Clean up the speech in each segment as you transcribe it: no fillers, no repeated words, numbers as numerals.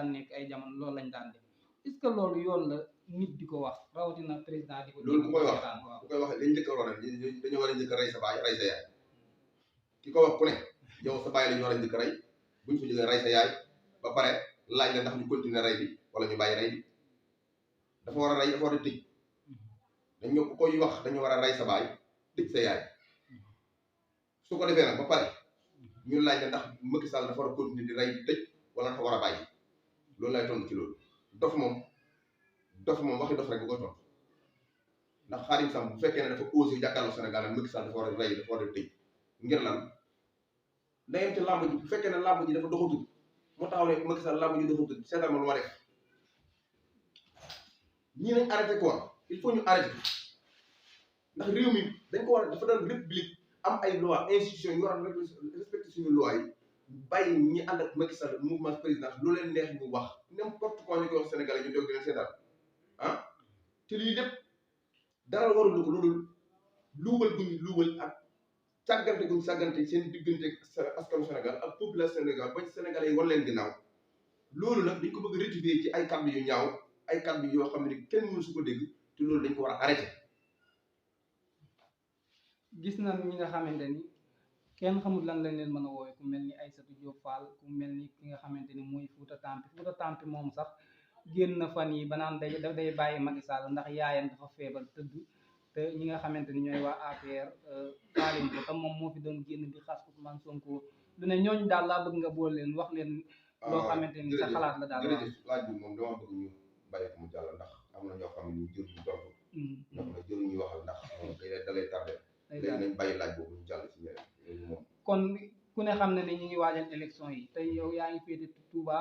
daan nekk ay jamono loolu lañ daan def est-ce que loolu yoon la nit di ko wax rawatina président di ko loolu ku koy wax waaw ku koy wax dañ njëkk a war a dañoo war a njëkk a rey sa baay rey sa yaay ki ko wax ku ne yow sa baay la ñu war a njëkk a rey buñ fa jógee rey sa yaay ba pare laaj la ndax ñu continuer rey bi wala ñu bàyyi rey bi dafa war a rey dafa war a tëj dañ ko koy wax dañu war a rey sa baay tëj sa yaay su ko defee nag ba pare ñu laaj la ndax Macky Sall dafa war a continuer di rey di tëj wala dafa war a bàyyi loolu lay tontu ci loolu dof moom waxi dof rek bu koy tontu ndax Xaadim Samb bu fekkee ne dafa osé jàkkaarloo Sénégal ak Macky Sall dafa war a rey dafa war a tëj ngir lan da yem ci làmb ji bu fekkee ne làmb ji dafa doxatul mu taxaw ne Macky Sall làmb ji doxatul seetal ma lu ma def ñii nañ arrêté quoi il faut ñu arrêté ndax réew mi dañ ko war a dafa doon république am ay loi institution yu war a respecté suñu loi yi bàyyi ñi ànd ak Macky Sall mouvement président lu leen neex ñu wax n'importe quoi ñu koy wax Sénégalais ñu toog di leen seetaan ah te lii lépp dara warul ko loolu luubal guñu luubal ak sàggante guñu sàggante seen diggante askanu Sénégal ak population Sénégal ba Sénégalais yi war leen ginnaaw loolu nag dañ ko bëgg a rectifier ci ay kàddu yu ñaaw ay kàddu yoo xam ne kenn mënu su ko dégg te loolu dañ ko war a arrêté. gis na ñi nga xamante ni kenn xamul lan lañ leen mën a woowe ku mel ni Aïssatou Diop Fall ku mel ni ki nga xamante ni mooy Fouta Tampi moom sax génn na fan yi ba naan day bàyyi Macky Sall ndax yaayam dafa feebar tëdd te ñi nga xamante ni ñooy waa APR faaleen ko te moom moo fi doon génn di xas Ousmane Sonko lu ne ñooñu daal laa bëgg nga boole leen wax leen loo xamante ni sa xalaat la daal jërëjëf laaj bi moom dama bëgg ñu bàyyi ko mu jàll ndax am na ñoo xam ne ñu jël ñu tontu ñoo xam ne jël ñu waxal ndax da lay tardé léegi nañ bàyyi laaj boobu ñu jàll ci ñeneen moom kon ku ne xam ne ne ñu ngi waajal élection yi tey yow yaa ngi féete Touba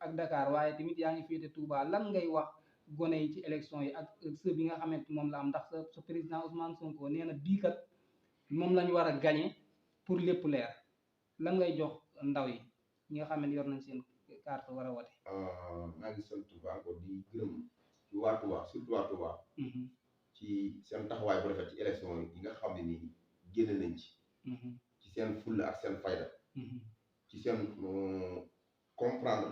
ak Dakar waaye tamit yaa ngi féete Touba lan ngay wax gone yi ci élection yi ak së bi nga xamante moom la am ndax sa président Ousmane Sonko nee na bii kat moom la ñu war a gagné pour lépp leer lan ngay jox ndaw yi ñi nga xam ne yor nañ seen carte war a wote. maa ngi sant Touba encore di gërëm ci waa Touba surtout waa Touba. ci seen taxawaay bu rafet ci élection yi nga xam ne nii génn nañ ci. ci seen fulla ak seen fayda. ci seen comprendre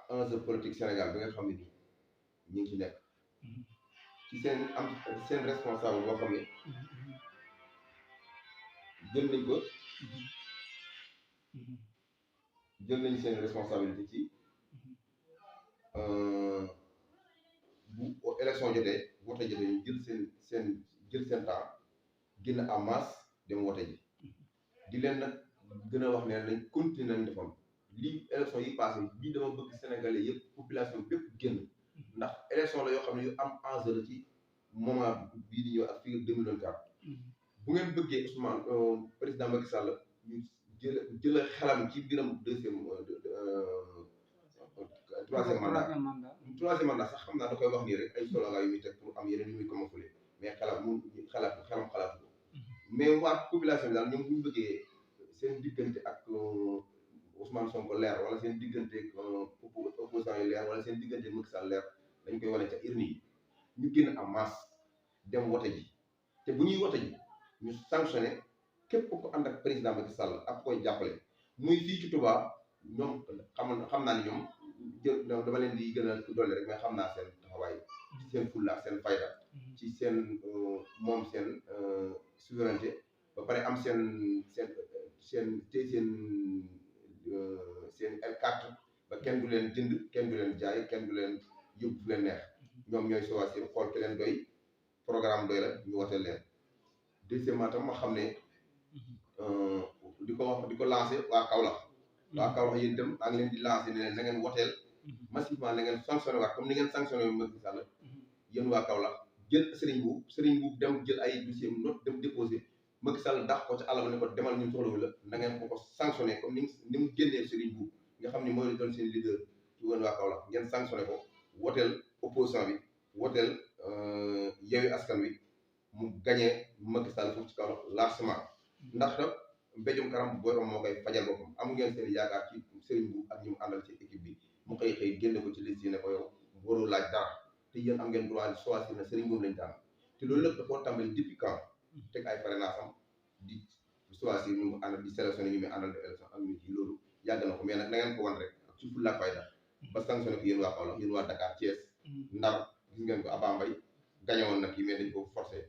enjeu politique Sénégal bi nga xam ne nii ñu ngi ci nekk. ci seen am seen responsable boo xam ne jël nañ ko. jël nañ seen responsabilité ci bu élection jotee wote jotee ñu jël seen temps génn en masse dem wote ji di leen nag gën a wax ne nañ continuer nañ defoon lii élection yi passé bii dama bëgg Sénégalais yëpp population bépp génn ndax élection la yoo xam ne yu am enjeu la ci moment bii di ñëw ak fii 2024 bu ngeen bëggee Ousmane président Macky Sall ñu jël xelam ci biram troisième mandat sax xam naa da koy wax nii rek ay slogan yu muy teg pour am yeneen yu muy camoufler mais xelam xalaatu ko mais waa population bi daal ñoom bu ñu bëggee seen diggante ak Ousmane Sonko leer wala seen diggante ak opposant yi leer wala seen diggante Macky Sall leer dañ koy wane ca urne yi ñu génn en masse dem wote ji te bu ñuy wote ji ñu sanctionné képp ku ànd ak président Macky Sall ak koy jàppale muy fii ci Touba ñoom xam naa ni ñoom dama leen di gën a dolli rek mais xam naa seen taxawaay ci seen fulla ak seen fayda ci seen moom seen souveraineté ba pare am seen carte ba kenn du leen jënd kenn du leen jaay kenn du leen yóbbu fu leen neex ñoom ñooy choisir xool ki leen doy programme doy la ñu wote leen deuxièmement tam ma xam ne di ko lancé waa Kaolack yéen itam maa ngi leen di lancé ne leen na ngeen woteel massivement na ngeen sanctionné waat comme ni ngeen sanctionné wu Macky Sall yéen waa Kaolack jël Serigne Mboup dem jël ay dossier note dem déposé Macky Sall dax ko ci àll ba ne ko demal ñun soxlawu la na ngeen ko sanctionné comme ni mu génnee Serigne Mboup nga xam ne mooy doon seen leader ci woon waa Kaolack ngeen sanctionné ko woteel opposition bi woteel Yewwi Askan Wi mu gagné Macky Sall foofu ci Kaolack largement ndax nag mbéjum karam booy moo koy fajal boppam am ngeen seen yaakaar ci Serigne Mboup ak ñi mu àndal ci équipe bi mu xëy génne ko ci liste yi ne ko yow waroo laaj dara te yéen am ngeen droit choisir na Serigne Mboup lañ tànn te loolu lépp dafa tàmbali depuis quand teg ay parrainage am di choisir ñu mu àndal di sélectionné ñu muy àndal de élection am ñu ci loolu yàgg na ko mais nag na ngeen ko wan rek ak ci fulla ak fayda ba sanctionné ko yéen waa Kaolack yéen waa Dakar Thiès Ndar gis ngeen ko Aba Mbaye gagné woon na kii mais dañ ko forcé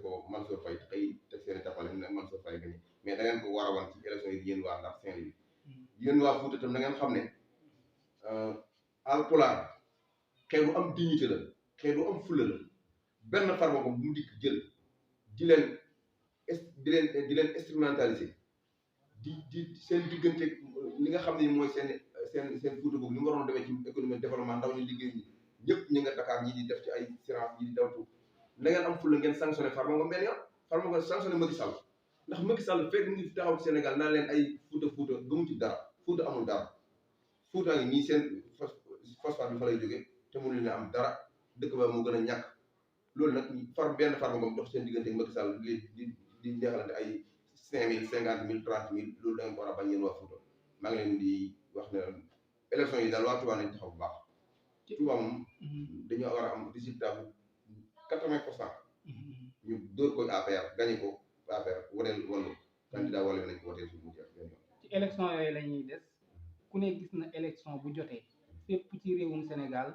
ko Mansour Faye xëy teg seen i tapale ne Mansour Faye gagné mais da ngeen ko war a wan ci élection yi yéen waa Ndar Saint-Louis yéen waa Fouta tam da ngeen xam ne alpulaar xeet bu am dignité la xeet bu am fulla la benn Farba Ngom bu mu dikk jël di leen instrumentaliser di seen diggante li nga xam ne mooy seen Fouta boobu ni mu waroon demee ci économie développement ndaw ñu liggéey ñi ñëpp ñi nga Dakar ñi di def ci ay sirance ñi di dawtu na ngeen am fulla ngeen sanctionné Farba Ngom benn yoon Farba Ngom sanctionné Macky Sall ndax Macky Sall fekk mu ngi fi taxaw ci Sénégal naan leen ay Fouta gëmu ci dara Fouta amul dara Fouta ngi ñii seen phosphate bi fa lay jógee te mënu leen am dara dëkk ba moo gën a ñàkk loolu nag benn Farba Ngom dox seen diggante Macky Sall di neexalante ay 5000 50000 30000 loolu da ngeen ko war a bañ yéen waa Fouta maa ngi leen di wax ne élection yi daal waa Touba nañ taxaw bu baax Touba moom dañoo war a am résultat bu 80% ñu dóor ko APR gagné ko APR woteel Wallu candidat Wallu nañ ko woteel suñu mu jeex benn yoon ci élection yooyu la ñuy des ku ne gis na élection bu jotee fépp ci réewum Sénégal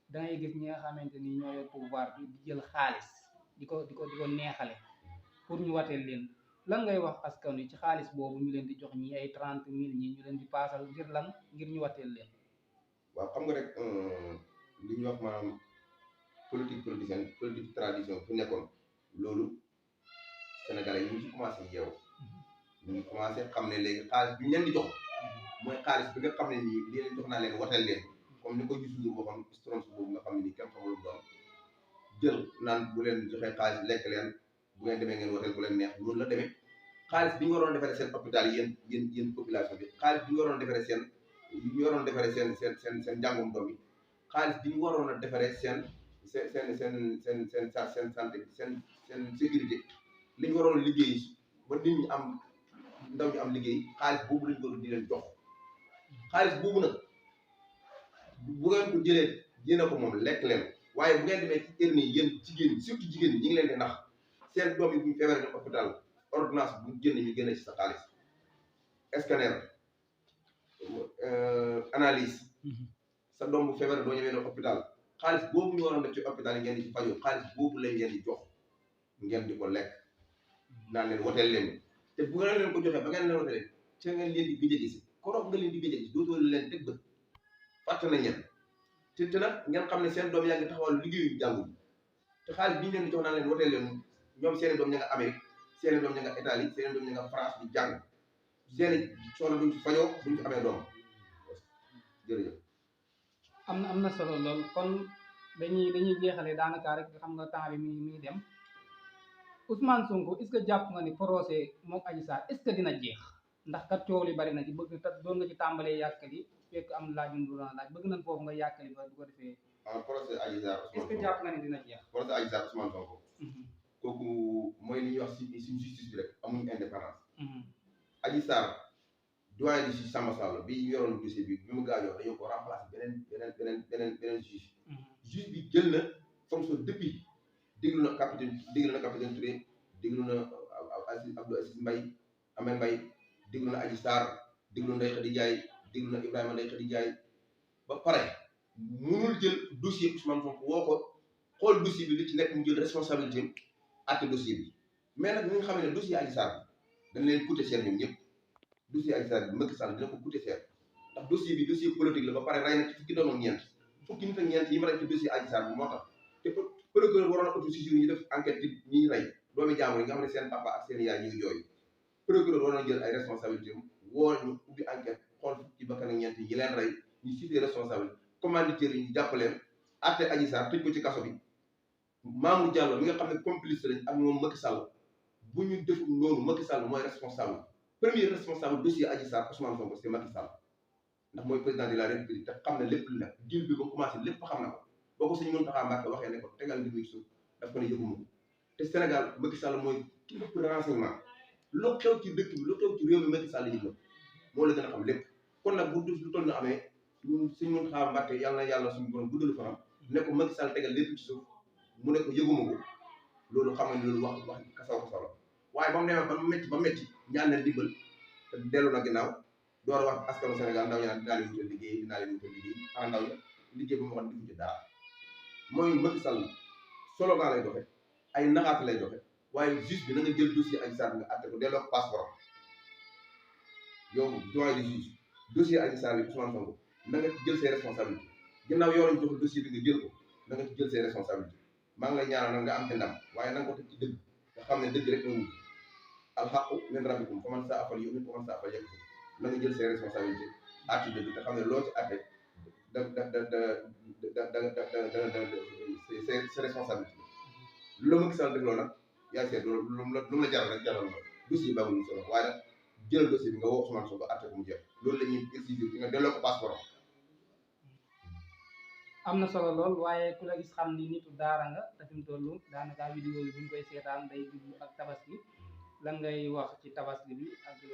da ngay gis ñi nga xamante ni ñoo yor pouvoir bi di jël xaalis di ko neexale pour ñu wateel leen lan ngay wax askan wi ci xaalis boobu ñu leen di jox ñi ay 30 000 ñi ñu leen di paasal ngir lan ngir ñu wateel leen. waaw xam nga rek li ñuy wax maanaam politique politicienne politique tradition fu nekkoon loolu Sénégalais yi ñu ngi commencé yeewu ñu ngi commencé xam ne léegi xaalis bi ñu leen di jox mooy xaalis bi nga xam ne nii li leen jox naa leen wateel leen comme ni ko gis ñu waxoon strons boobu nga xam ne nii kenn xamul doon jël naan bu leen joxee xaalis lekk leen bu ngeen demee ngeen wateel bu leen neex loolu la demee xaalis bi ñu waroon defaree seen hôpital yéen population bi xaalis bi ñu waroon defaree seen njàngum doom yi xaalis bi ñu waroon a defaree seen santé seen sécurité li ñu waroon a liggéey ba nit ñi am ndaw ñu am liggéey xaalis boobu lañu waroon di leen jox xaalis boobu nag bu ngeen ko jëlee yéen a ko moom lekk leen waaye bu ngeen demee ci kër nii yéen jigéen ñi surtout jigéen ñi ñu ngi leen di nax seen doom yi bu ñu feebaree dem hôpital ordonnance bu génn ñu génne ci sa xaalis scanner analyse sa doom bu feebaree doo ñëwee ne hôpital xaalis boobu ñu waroon def ci hôpital yi ngeen di ci fajoo xaalis boobu lañ ngeen di jox ngeen di ko lekk naan leen woteel leen te bu ngeen leen ko joxee ba ngeen leen wotelee ca ngeen leen di gëj a gis koroog nga leen di gëj a gis dootoo leen teg bët fàtte na ñen te nag ngeen xam ne seen doom yaa ngi taxawal liggéeyu jàngu te xaalis bi ñu leen di jox naan leen woteel leen ñoom seeni doom ña nga Amérique seeni doom ña nga Italie seeni doom ña nga France di jàng seeni soxla duñ ci fajoo duñ ci amee doom jërëjëf. am na solo lool kon dañuy jeexale daanaka rek xam nga temps bi mi dem Ousmane Sonko est-ce que jàpp nga ni procès moom Adji Sarr est-ce que dina jeex ndax kat coow li bari na ci bëgg tat doon nga ci tàmbalee yàkkali fekk am laaj ñu doon laaj bëgg nañ foofu nga yàkkali ba bu ko defee. procès Adji Sarr est-ce que jàpp nga ni dina jeex. procès Adji Sarr Ousmane Sonko. kooku mooy li ñuy wax si suñu justice bi rek amuñu indépendance. Adji Sarr doyen du juge Samba Sall bi yoroon dossier bi mu gaañoo dañoo ko remplacer beneen juge. juge bi jël na fonction depuis déglu na capitaine Touré déglu na Abdou Aziz Mbaye Amel Mbaye déglu na Adji Sarr déglu na Ndeye Khady Ndiaye déglu na Ibrahima Ndeye Khady Ndiaye ba pare mënul jël dossier Ousmane Sonko woo ko xool dossier bi li ci nekk mu jël responsabilité àtte dossier bi mais nag ñi nga xam ne dossier Adji Sarr bi dañ leen coûter cher ñoom ñëpp dossier Adji Sarr bi Macky Sall dina ko coûter cher ndax dossier bi dossier politique la ba pare rey na ci fukki doom ak ñeent fukki nit ak ñeent yi ma rey ci dossier Adji Sarr bi moo tax te procureur waroon na autosaisir ñu def enquête ci ñi rey doomi jàmbur yi nga xam ne seen papa ak seen yaay ñu ngi jooy procureur waroon na jël ay responsabilités woo ñu ubbi enquête xool fukki bakkan ak ñeent yi leen rey ñu cité responsable commanditaires yi ñu jàpp leen àtte Adji Sarr tëj ko ci kaso bi Mamour Diallo mi nga xam ne complice lañ ak moom Macky Sall bu ñu deful loolu Macky Sall mooy responsable premier responsable dossier Adji Sarr Ousmane Sonko c'est Macky Sall ndax mooy président de la République te xam ne lépp lu nekk deal bi ba commencé lépp xam na ko boo ko suñu Mountakha Mbacké waxee ne ko tegal mbir mi suuf daf ko ne yëguma ko te Sénégal Macky Sall mooy ki ëpp renseignement lu xew ci dëkk bi lu xew ci réew mi Macky Sall yëg na moo la gën a xam lépp kon nag bu lu toll na amee ñun suñu Mountakha Mbacké yàlla na yàlla suñu borom guddalu fanam ne ko Macky Sall tegal lépp ci suuf mu ne ko yëguma ko loolu xam nga loolu wax kasaw la waaye ba mu demee ba métti ñaan na ndimbal te dellu na ginnaaw door a wax askanu Sénégal ndaw ñi naan dinaa leen wutal liggéey ana ndaw ña liggéey bi ma waxoon defu ci dara mooy Macky Sall slogan lay doxe ay naxaate lay doxe waaye juge bi na nga jël dossier Adji Sarr nga àtte ko delloo ko passeport yow doyen de juge dossier Adji Sarr bi Ousmane Sonko na nga ci jël ses responsabilités ginnaaw yow lañ jox dossier bi nga jël ko na nga ci jël ses responsabilités maa ngi lay ñaanal nag nga am te ndam waaye na nga ko teg ci dëgg nga xam ne dëgg rek nga wut alxaqu min rabbikum faman saa afal yu'min faman saa afal yakfur na nga jël ses responsabilités àtte dëgg te xam ne loo ci àtte ses responsabilités lu ma gisal def loolu nag yaa seet lu mu la jaral rek jaral la dossier baaxul mu solo waaye nag jëlal dossier bi nga woo Ousmane Sonko àtte ko mu jeex loolu la ñuy exiger ci nga delloo ko passeport am na solo lool waaye ku la gis xam ni nitu daara nga te fi mu toll daanaka vidéo yi buñ koy seetaan day jublu ak tabaski lan ngay wax ci tabaski bi ak di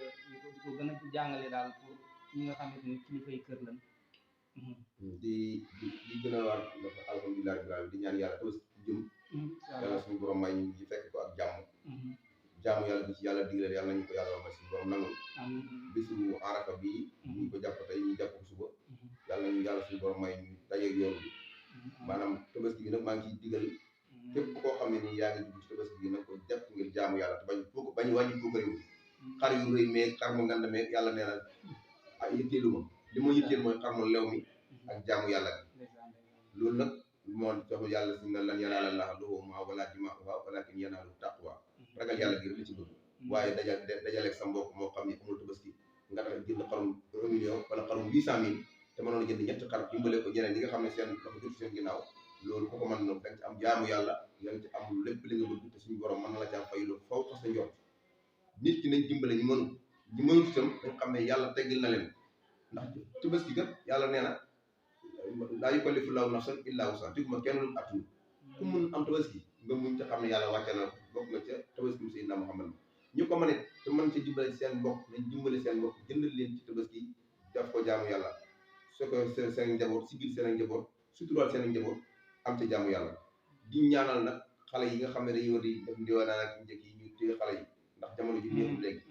ko gën a jàngale daal pour ñi nga xamante ni kilifay kër lan di gën a waar dafa alhamdulilah rabbil alamin di ñaan yàlla tabaski jëm yàlla suñu borom may ñu fekk ko ak jàmm jaamu yàlla bi ci yàlla digleel yàlla nañu ko yàlla may suñu borom nangul bisu arafa bi ñu ko jàpp tey ñu jàpp ko suba yàlla nañu yàlla suñu borom may ñu dajeeg yoon bi maanaam tabaski bi nag maa ngi ciy digal képp koo xam ne nii yaa ngi dugg ci tabaski bi nag ko def ngir jaamu yàlla te bañ wàññi ko réew xar yu rëy meeg xar mu ngand meeg yàlla nee na ah yitteelu ma li ma yitteel mooy xar mu lew mi ak jaamu yàlla bi loolu nag moo tax yàlla si na lan yanaala llaaha luhuumuhaa wala dimaa'uhaa walaakin yanaaluhu taqwaa ragal yàlla gi li ci bëgg waaye dajaleeg sa mbokk moo xam ne amul tabaski nga tax jënd xarum 1 million wala xarum 800 000 te mënoon a jënd ñetti xar dimbale ko ñeneen ñi nga xam ne seen loxo jot seen ginnaaw loolu ko ko mën na danga ci am jaamu yàlla danga ci am lépp li nga bëgg te suñu borom mën na la caa fay lu faw tax sa njort nit ki nañ dimbale ñu mënut itam dañ xam ne yàlla teggil na leen ndax tabaski kat yàlla nee na laa yukallifu llaahu nafsan illaa wus'ahaa teguma kenn lu attan ku mun am tabaski nga muñ te xam ne yàlla wàcce na bokk na ca tabaski mu Seydina Muhammad ñu ko mën te mën ci dimbale seen mbokk nañ dimbale seen mbokk jëndal leen ci tabaski def ko jaamu yàlla soo ko seen njaboot sigil seen njaboot suturaal seen njaboot am ca jaamu yàlla di ñaanal nag xale yi nga xam ne dañuy war di def ndiwanaan ak njëkk yi ñu téye xale yi ndax jamono ji neexul léegi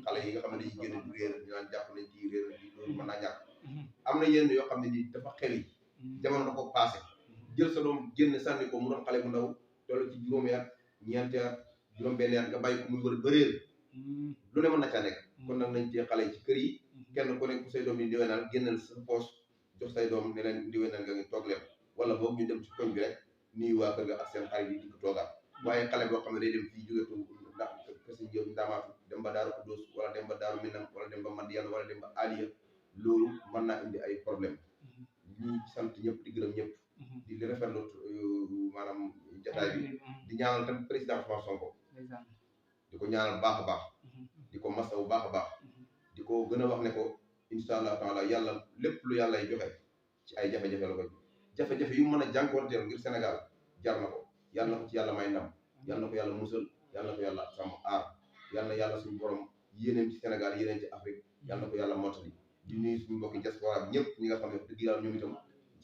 xale yi nga xam ne dañuy génn di réer ñu naan jàpp nañ ci réer bi loolu mën naa ñàkk am na yenn yoo xam ne ni dafa xew yi jamono da ko passé jël sa doom génn sànni ko mu doon xale bu ndaw toll ci juróomi at ñeenti at juróom-benni at nga bàyyi ko muy wër ba réer lu ne mën na caa nekk kon nag nañ téye xale yi ci kër yi kenn ku nekk ku say doom yi ndiwenaan génnal sa poos jox say doom ne leen ndiwenaan nga ngi toog leen wala boog ñu dem ci koñ bi rek nuyu waa kër ga ak seen xarit yi di ko toogaat waaye xale boo xam ne day dem fii jógetu ndax kasi jë ndaamaatu dem ba daaru Xuddoos wala dem ba daaru Minam wala dem ba Madiana wala dem ba Aliya loolu mën naa indi ay problème ñi sant ñëpp di gërëm ñëpp di rafetlu maanaam jataay bi di ñaanal tam président Ousmane Sonko di ko ñaanal baax a baax di ko masawu baax a baax di ko gën a wax ne ko incha allah taala yàlla lépp lu yàlla joxe ci ay jafe-jafe la ko jafe-jafe yu mën a jànkuwanteel ngir Sénégal jar na ko yàlla na ko ci yàlla may ndam yàlla na ko yàlla musal yàlla na ko yàlla sàmm aar yàlla na yàlla suñu borom yéeneen ci Sénégal yéeneen ci Afrique yàlla na ko yàlla mottali di nuyu suñu mbokki diaspora bi ñëpp ñi nga xam ne dëgg yàlla ñoom itam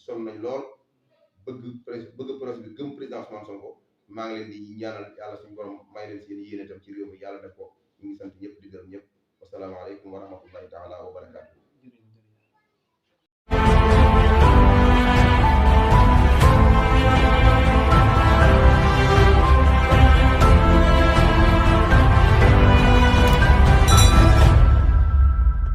sonn nañ lool bëgg projet bi gëm président Ousmane Sonko maa ngi leen di ñaanal yàlla suñu borom may leen seen yéene itam ci réew mi yàlla def ko ñu ngi sant ñëpp di gërëm ñëpp wasalaamaaleykum wa rahmatullahi taala wa barakaatu